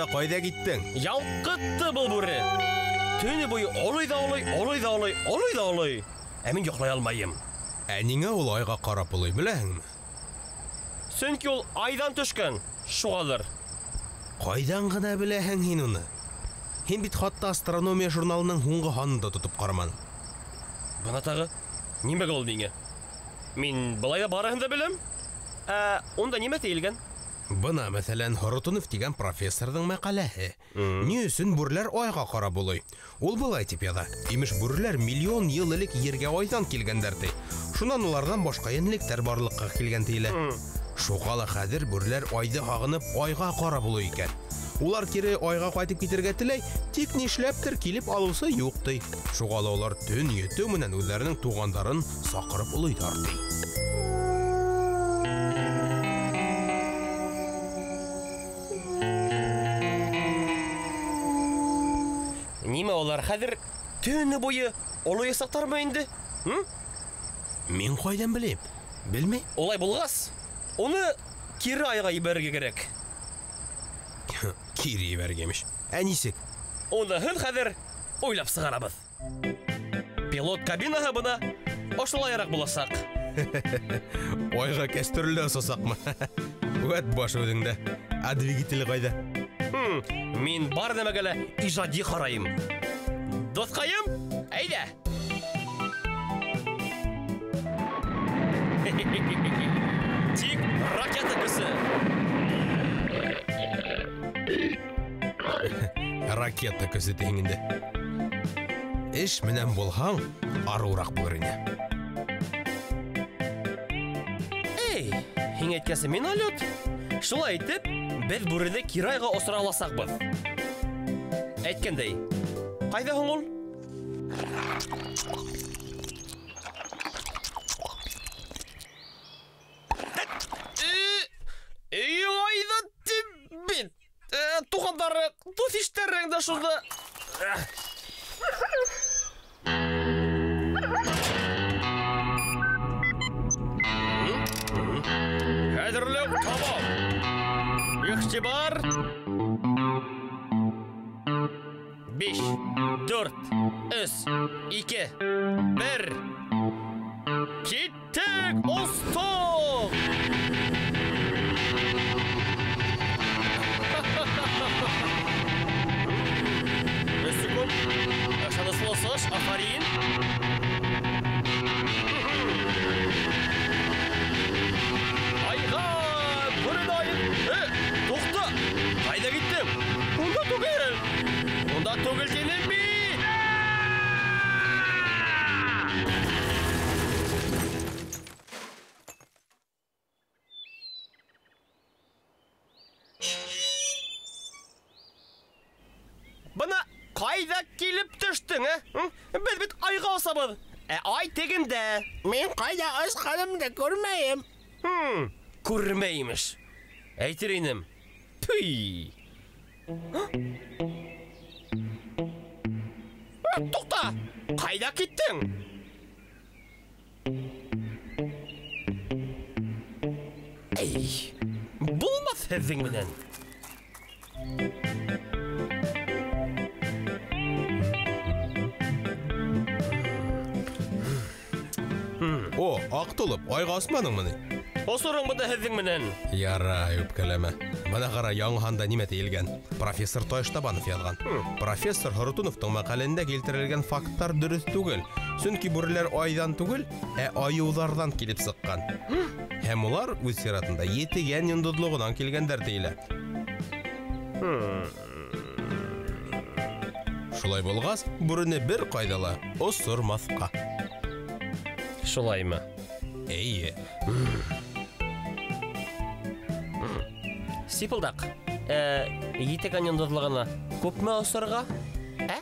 ваҡытында ҡайҙа киттең? Ялҡытты был бүре. Төнө буйы олой ҙа олой, олой ҙа олой, олой ҙа олой. Ә мин йоҡлай алмайым. Ә ниңә ул айға ҡарап олой, беләһеңме? Сөнки ул айҙан төшкән, шуғалыр. Ҡайҙан ғына беләһең һин уны? Һин бит хатта астрономия журналының һуңғы һанын да тотоп ҡараманың. Бына тағы, нимәгә ул миңә? Мин былай ҙа барыһын да беләм. Ә унда нимә тейелгән? Бына, мәҫәлән, Хоротунов тигән профессорҙың мәҡәләһе. Ни өсөн бүреләр айға ҡарап олой? Ул былай тип яҙа. Имеш, бүреләр миллион йыл элек ергә айҙан килгәндәр ти. Шунан уларҙан башҡа йәнлектәр барлыҡҡа килгән тейелә. Шуға ла хәҙер бүреләр айҙы һағынып айға ҡарап олой икән. Улар кире айға ҡайтып китергә теләй, тик нишләптер килеп алыусы юҡ ти. Шуға ла улар төн етеү менән үҙҙәренең туғандарын саҡырып олойҙар ти. Нимә улар хәҙер төнө буйы олоясаҡтармы инде? Мин ҡайҙан беләм? Белмәйем. Улай булғас, уны кире айға ебәрергә кәрәк. Кире ебәрергә имеш. Ә нисек? Уныһын хәҙер уйлап сығарабыҙ. Пилот кабинаһы бына ошолайыраҡ буласаҡ. Айға кәстрүлдә осасаҡмы? Үәт баш үҙеңдә. Ә двигателе ҡайҙа? Мин бар нәмәгә лә ижади ҡарайым. Дуҫҡайым, әйҙә! Тик ракета көсө. Ракета көсө тиһең инде. Эш менән булһаң, арыуыраҡ булыр ине. Эй, һиңә әйткәсе миналет. Шулай итеп, беҙ бүрене кире айға осора аласаҡбыҙ. Әйткәндәй, ҡайҙа һуң ул? Өйөң айҙа тип бит. Туғандары, дуҫ-иштәрең дә шунда. Хәҙерләү тамам. Иғтибар. 5, 4, 3, 2, 1. Киттек, остоq! Бер секунд. Ышаныслы осош, афарин. Айға, бүрен айын. Тоқта! Қайда киттең? Унда түгел. Унда түгел тинем бит. Бына ҡайҙа килеп төштөң, ә? Беҙ бит айға осабыҙ. Ә ай тегендә. Мин ҡайҙа осҡанымды күрмәйем. Күрмәй имеш. Әйтер инем. Пүй. Туҡта! Ҡайҙа киттең? Эй, булмаҫ һеҙҙең менән. О, аҡ толоп, айға османыңмы ни? Осорың бында һеҙҙең менән. Ярай, үпкәләмә. Бына ҡара, яңы һанда нимә тейелгән? Профессор Тайыштабанов яҙған. Профессор Хоротуновтың мәҡәләһендә килтерелгән факттар дөрөҫ түгел. Сөнки бүреләр айҙан түгел, ә айыуҙарҙан килеп сыҡҡан. Һәм улар үҙ сиратында етегән йондоҙлоғонан килгәндәр тейелә. Шулай булғас, бүрене бер ҡайҙа ла осормаҫҡа. Шулаймы? Эйе. Сипылдаҡ, етегән йондоҙлоғона күпме осорға? Ә?